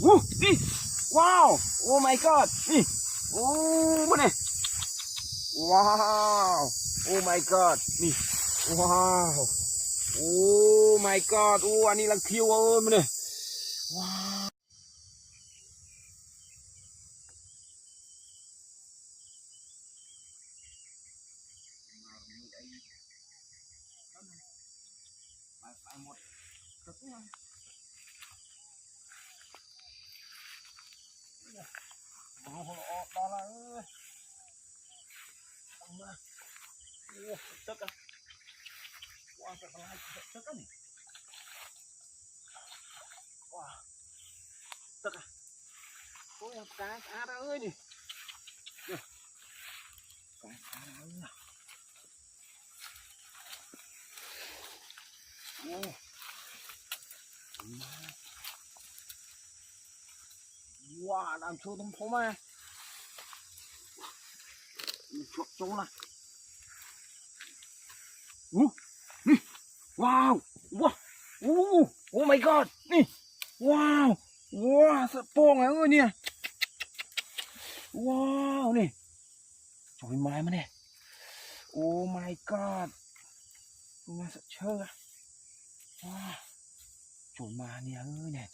ອູ້ ນີ້ ວ້າວ Oh my god ນີ້ ໂອ້ ມານີ້ ວ້າວ Oh my god ນີ້ ວ້າວ Oh my god ໂອ້ ອັນນີ້ລະຄິວ ເອີຍ ມານີ້ ວ້າວ. ໄປໝົດ ບໍ່ຮູ້ລະອອກດາລະເອີຍ ເອົາມາ ໂອ້ ເຈັບກະ ວ້າ ເຈັບກະ ເຈັບກະນີ້ ວ້າ ເຈັບກະ ໂອ້ຍ ກາຍສະອາດເອີຍນີ້ ກາຍສະອາດເອີຍ. ໂອ້ ວ້າ ນ້ຳໂຊຕົງໂພມາ ໂຊລະ ອູ້ ນີ້ ວ້າວ ວ້າ ໂອ້ Oh my god ນີ້ ວ້າວ ວ້າ ສະໂປງເອີຍນີ້ ວ້າວ ນີ້ ໂອ້ຍ ມາ ມາແນ່ Oh my god ມາສະເຊີ ວ້າ ໂອ້ຍ ມານີ້ເອີຍນີ້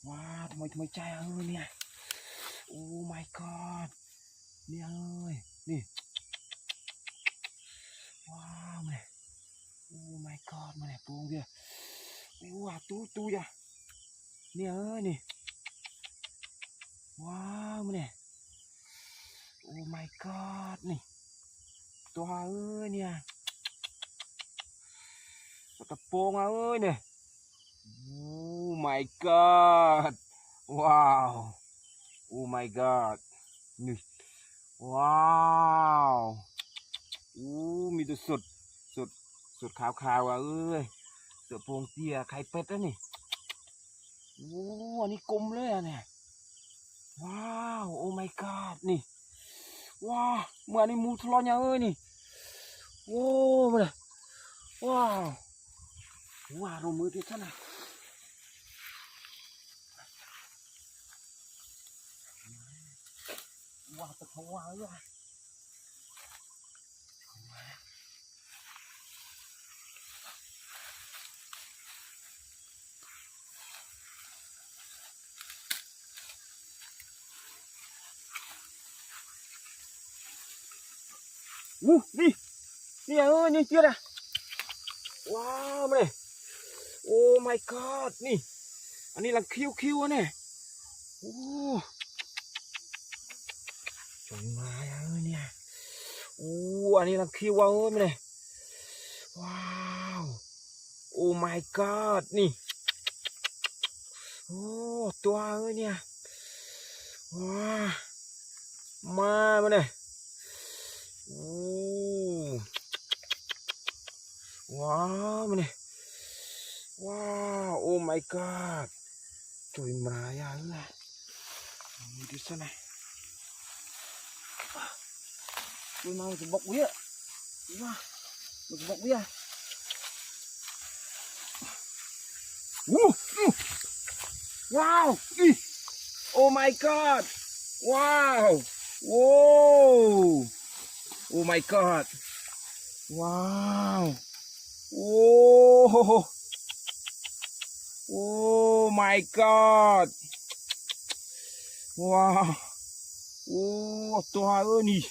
ວ້າ ທຳໄມ ທຳໄມໃຈເອີຍນີ້ Oh my god ນີ້ເອີຍ ນີ້ ວ້າວ ມາແນ່ Oh my god ມາແນ່ ໂປ່ງເດ ໂອ້ ຕູ ຕູ ຢາ ນີ້ເອີຍນີ້ ວ້າວ ມາແນ່ Oh my god ນີ້ ຕົວເອີຍນີ້ ປາກະໂປງເອີຍນີ້ Oh my god ວ້າວ Oh my god ນີ້ ວ້າວ ໂອ້ ມີແຕ່ສົດ ສົດ ສົດຂາວໆ ເອີຍ ເສືອໂປ່ງເຕ້ຍ ໄຂ່ເປັດອັນນີ້ ໂອ້ ອັນນີ້ກົມເລີຍອັນນີ້ ວ້າວ Oh my god ນີ້ ວ້າວ ເມື່ອນີ້ໝູທະເລາະຫຍັງເອີຍນີ້ ໂອ້ ມາເລີຍ ວ້າວ ວ້າວ ລົງມືຕິດຊັ້ນນະ ວ້າວ ຕະເຂົ້າວ້າວ ອູ້ ນີ້ ນີ້ ເອີ ນີ້ ເຈີແລ້ວ ວ້າວ ມາເລີຍ Oh my god ນີ້ ອັນນີ້ລະຄິວໆ ອັນນີ້ ໂອ້ ຈົນມາເອີຍນີ້ ໂອ້ ອັນນີ້ລະຄິວເອີຍ ມາເລີຍ ວ້າວ Oh my god ນີ້ ໂອ້ ຕົວເອີຍນີ້ ວ້າ ມາ ມາເລີຍ ໂອ້ ວ້າວ ມາເລີຍ ວ້າວ Oh my god ໂອ້ຍ ມາຢາເອີຍ ມີທີ່ຊັ້ນນະ ໂອ້ຍ ມາ ມັນຈະບົກເວຍ ວ້າ ມັນຈະບົກເວຍ ໂອ້ ວ້າວ ອີ Oh my god ວ້າວ ໂອ້ Oh my god ວ້າວ ໂອ້ Oh my god ວ້າວ ໂອ້ ຕົວເອີຍນີ້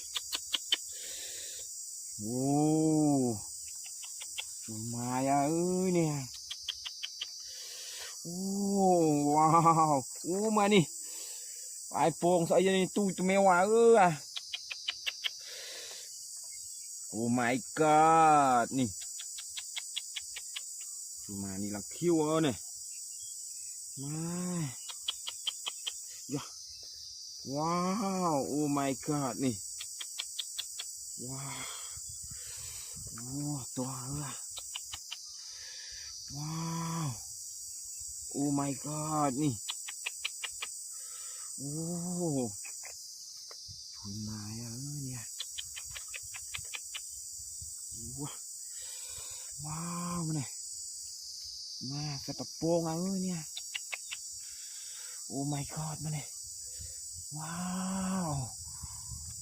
ໂອ້ ມາຢາເອີຍນີ້ ໂອ້ ວ້າວ ໂອ້ ມານີ້ ອ້າຍໂປ່ງໃສ່ຢູ່ໃນຕູ້ຕົວແມວວ່າເອີຍ Oh my god ນີ້ ມານີ້ລະຄິວເອີຍນີ້ ມາ ຢາ ວ້າວ Oh my god ນີ້ ວ້າວ ໂອ້ ຕົວເອີຍ ວ້າວ Oh my god ນີ້ ໂອ້ ໂອ້ຍ ມາເອີຍນີ້ ວ້າວ ມານີ້ ມາສະຕະໂປງເອີຍນີ້ Oh my god ມານີ້ ວ້າວ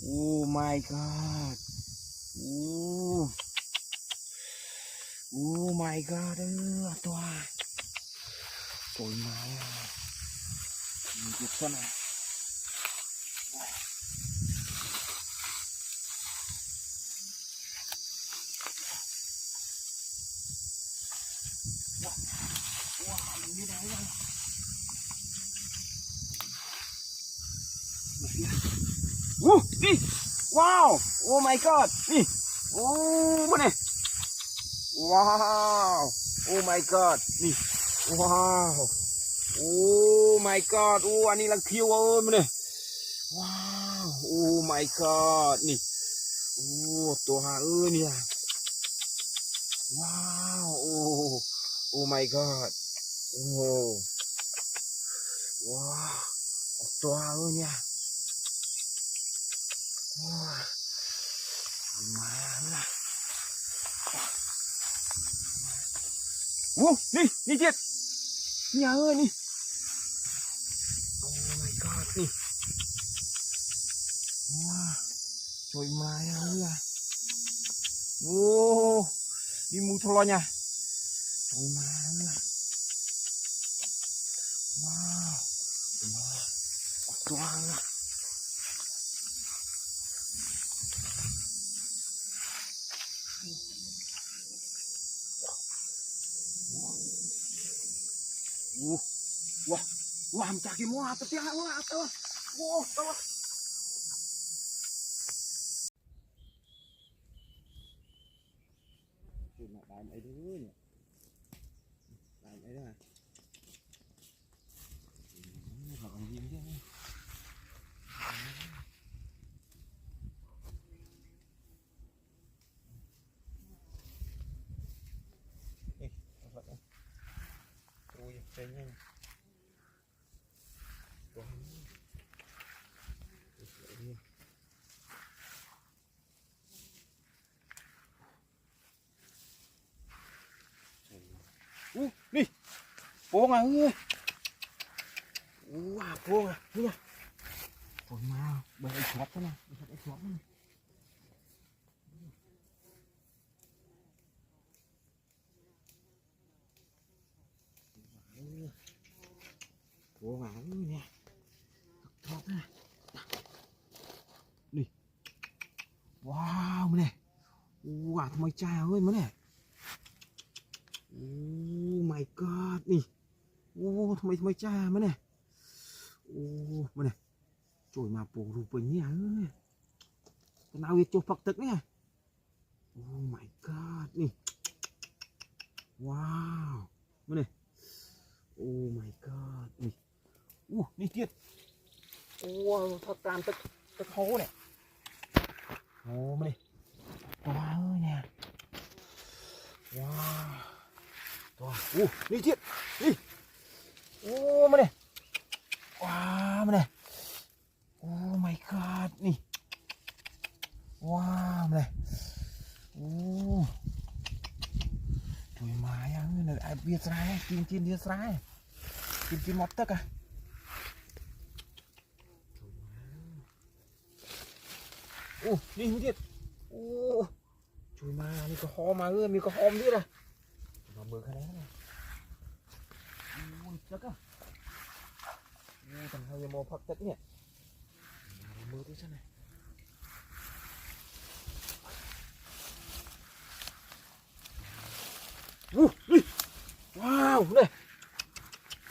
Oh my god ໂອ້ Oh my god ເອີ ຕົວ ໂຕໃຫຍ່ ມັນເຈັບຊະນະ. ໂອ້ ນີ້ ວ້າວ Oh my god ນີ້ ໂອ້ ມານີ້ ວ້າວ Oh my god ນີ້ ວ້າວ Oh my god ໂອ້ ອັນນີ້ລະຄິວ ເອີ ມານີ້ ວ້າວ Oh my god ນີ້ ໂອ້ ຕົວເອີຍ ນີ້ ວ້າວ ໂອ້ Oh my god ໂອ້ ວ້າວ ຕົວເອີຍ ນີ້ ໂອ້ ມາລະ ໂອ້ ນີ້ ນີ້ເຈັດ ນີ້ເອີຍ ນີ້ Oh my god ນີ້ ວ້າວ ໂຈຍມາເອີຍ ໂອ້ ມີໝູ່ໂທລະຍາ ໂຈຍມາເອີຍ ວ້າວ ໂຈຍມາ ໂຈຍມາເອີຍ. ໂອ້ ວ້າ ວ້າ ມັນຈັກກິນໝົດ ຕະເຕຍ ວ້າ ຕະ ໂອ້ ຕະ ຂຶ້ນມາຕາມໄອ້ເດີນີ້ ຕາມໄອ້ເດີ ເຂົາກຳລັງຍິງເດ້. ອູ້ ນີ້ ໂປ່ງອ່ະ ເອີຍ ອູ້ ໂປ່ງອ່ະ ນີ້ ໂອ້ຍ ມາ ເບິ່ງໄອ້ຊອດນະ ໄອ້ຊອດ ໄອ້ຊອດ ໂອ້ ງາມນີ້ ທອດນະ ນີ້ ວ້າວ ມາແນ່ ວ້າວ ທຳໄມຈ້າເອີຍ ມາແນ່ ໂອ້ my god ນີ້ ໂອ້ ທຳໄມ ທຳໄມຈ້າ ມາແນ່ ໂອ້ ມາແນ່ ໂຈຍມາໂປງຮູບເປັນຫຍັງເອີຍ ຕະນາວເວດໂຈພັກຕຶກນີ້ Oh my god ນີ້ ວ້າວ ມານີ້ Oh my god ນີ້ ໂອ້ ນີ້ເຈັດ ໂອ້ ພັກການຕຶກ ຕຶກໂຮນີ້ ໂອ້ ມານີ້ ວ້າວ ເອີຍ ນີ້ ວ້າວ ໂອ້ ນີ້ເຈັດ ນີ້ ໂອ້ ມານີ້ ວ້າວ ມານີ້ Oh my god ນີ້ ວ້າວ ມາເລີຍ ໂອ້ ໂຈຍມາຫຍັງນີ້ ເວດສະລາຍ ກິນ ກິນ ເວດສະລາຍ ກິນ ກິນໝົດຕຶກອະ ໂອ້ ນີ້ ນີ້ ໂອ້ ໂຈຍມາ ມີກະຫອມມາ ເອີ ມີກະຫອມນີ້ລະ ມາເບິ່ງກັນນະ ໂອ້ຍ ຈັກກະ ໂອ້ ຕັງເຮົາຍັງບໍ່ພັກຈັກນີ້ ມາເບິ່ງຕິຊັ້ນນະ ໂອ້ ນີ້ ວ້າວ ເດ້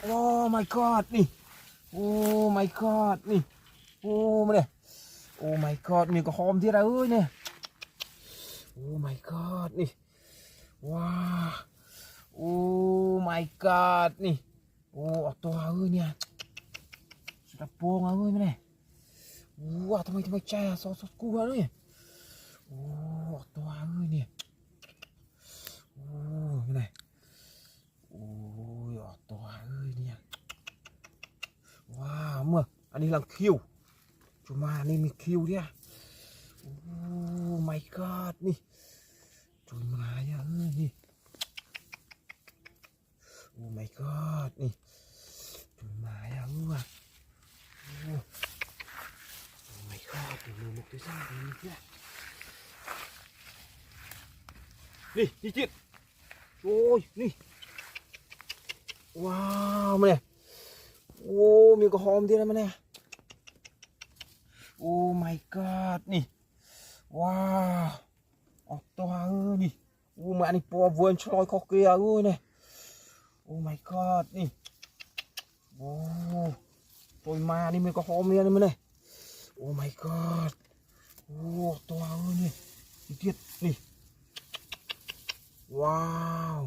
Oh my god ນີ້ Oh my god ນີ້ ໂອ້ ມາເດ້ Oh my god ມີກະຫອມທີ່ລະເອີຍນີ້ Oh my god ນີ້ ວ້າວ Oh my god ນີ້ ໂອ້ ອອກຕົວເອີຍນີ້ ສະດັບໂປ່ງເອີຍນີ້ ໂອ້ ທຳໄມ ທຳໄມໃຈສອດ ສອດກູເລີຍ ໂອ້ ອອກຕົວເອີຍນີ້ ໂອ້ ນີ້ ໂອ້ຍ ອອກຕົວເອີຍນີ້ ວ້າວ ເມື່ອ ອັນນີ້ລັງຄິວ ຈຸມານີ້ມີຄິວເດ Oh my god ນີ້ ຈຸມາເອີຍນີ້ Oh my god ນີ້ ຈຸມາເອີຍ ນີ້ ນີ້ຈິດ ໂອ້ຍ ນີ້ ວ້າວ ມາແລ້ວ ໂອ້ ມີກະຫອມເດ້ ມາແລ້ວ ໂອ້ my god ນີ້ ວ້າວ ອອກຕົວເອີຍ ນີ້ ໂອ້ ມານີ້ປົວເວີນຊອຍຄໍເກຍເອີຍ ນີ້ ໂອ້ my god ນີ້ ໂອ້ ໂຕຍມານີ້ມັນກະຫອມເນຍນີ້ມັນເນຍ ໂອ້ my god ໂອ້ ຕົວເອີຍນີ້ ອີເກັດນີ້ ວ້າວ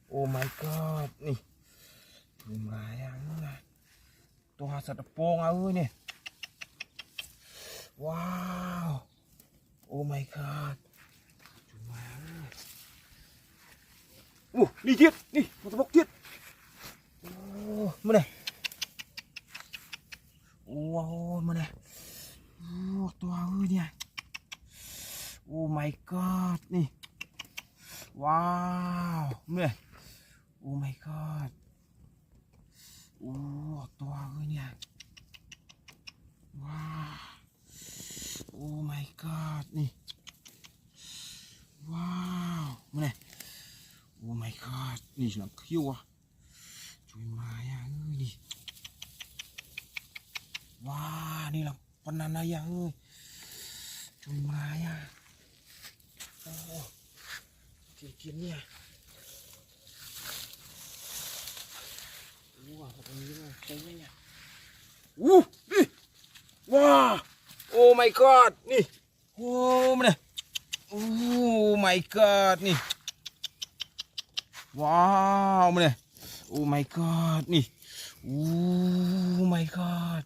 ໂອ້ my god ນີ້ ໂຕຍມາຢ່າງນັ້ນນະ ຕົວຫາສັດຕະໂປງເອີຍນີ້ ວ້າວ Oh my god ໂອ້ ນີ້ຈິດ ນີ້ ປາຕະບົກຈິດ ໂອ້ ມາແນ່ ໂອ້ ມາແນ່ ໂອ້ ຕົວເອີຍນີ້ Oh my god ນີ້ ວ້າວ ມາແນ່ Oh my god ໂອ້ ຕົວເອີຍນີ້ ວ້າວ Oh my god ນີ້ ວ້າວ ມາແນ່ Oh my god ນີ້ລຳຂຽວອະ ໂຕຍມາຢ່າງເອີຍນີ້ ວ້າວ ນີ້ລຳປານນັ້ນນະຢ່າງເອີຍ ໂຕຍມາຢ່າງ ໂອ້ ກິນກິນນີ້ ວ້າວ ນີ້ນະ ໂຕຍມາຢ່າງ ໂອ້ ນີ້ ວ້າວ Oh my god ນີ້ ໂອ້ ມາແນ່ Oh my god ນີ້ ວ້າວ ມາແນ່ Oh my god ນີ້ Oh my god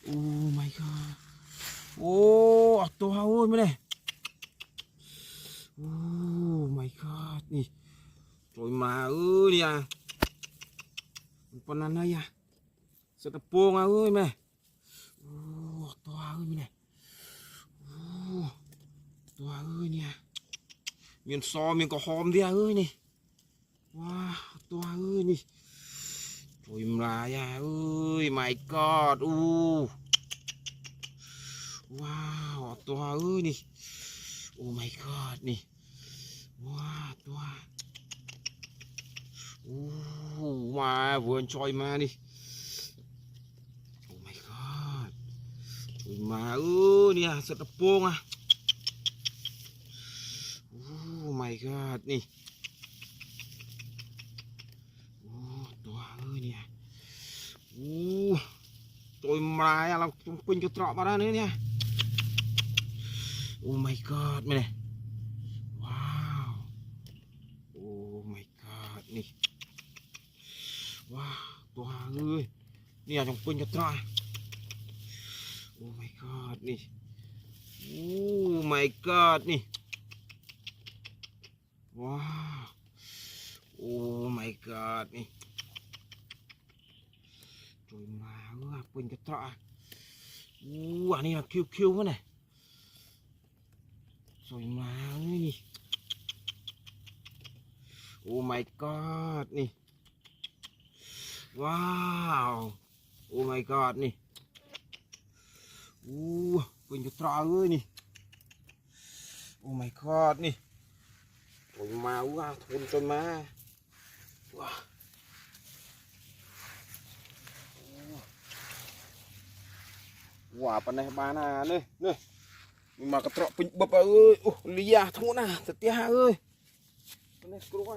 Oh my god ໂອ້ ອອກຕົວເອີຍ ມາແນ່ Oh my god ນີ້ ໂຕຍມາເອີຍນີ້ ມັນປານນັ້ນນະ ສະຕະໂປງເອີຍແມ່ ໂອ້ ຕົວເອີຍແມ່ ໂອ້ ຕົວເອີຍນີ້ ມີນຊໍ ມີນກະຫອມເດເອີຍນີ້ ວ້າ ຕົວເອີຍນີ້ ໂຕຍມາຢາເອີຍ My god ໂອ້ ວ້າ ຕົວເອີຍນີ້ Oh my god ນີ້ ວ້າ ຕົວ ໂອ້ ມາເວີນຊ່ອຍມານີ້ Oh my god ໂຕຍມາເອີຍນີ້ ສະຕະໂປງອະ Oh my god ນີ້ ໂອ້ ຕົວເອີຍນີ້ ໂອ້ ໂຕຍມາຢາ ລາວເປັນກະເທາະມາແລ້ວນີ້ Oh my god ແມ່ນ ວ້າວ Oh my god ນີ້ ວ້າວ ຕົວເອີຍ ນີ້ຈະເປັນກະເທາະ Oh my god ນີ້ Oh my god ນີ້ ວ້າວ Oh my god ນີ້ ໂຕຍມາເອີຍ ເປັນກະເທາະ ໂອ້ ອັນນີ້ນະ ຄິວໆ ມັນນະ ໂຕຍມາເອີຍນີ້ Oh my god ນີ້ ວ້າວ Oh my god ນີ້ ໂອ້ ເປັນກະເທາະເອີຍນີ້ Oh my god ນີ້ ໂຕຍມາ ວ້າ ໂຕຍມາ ວ້າ ວ້າ ປານໃດບານາເລີຍ ນີ້ ມາກະເທາະເປັນບັບເອີຍ ໂອ້ ເລຍໂທນະ ສະເຕຍເອີຍ ປານໃດກຣວ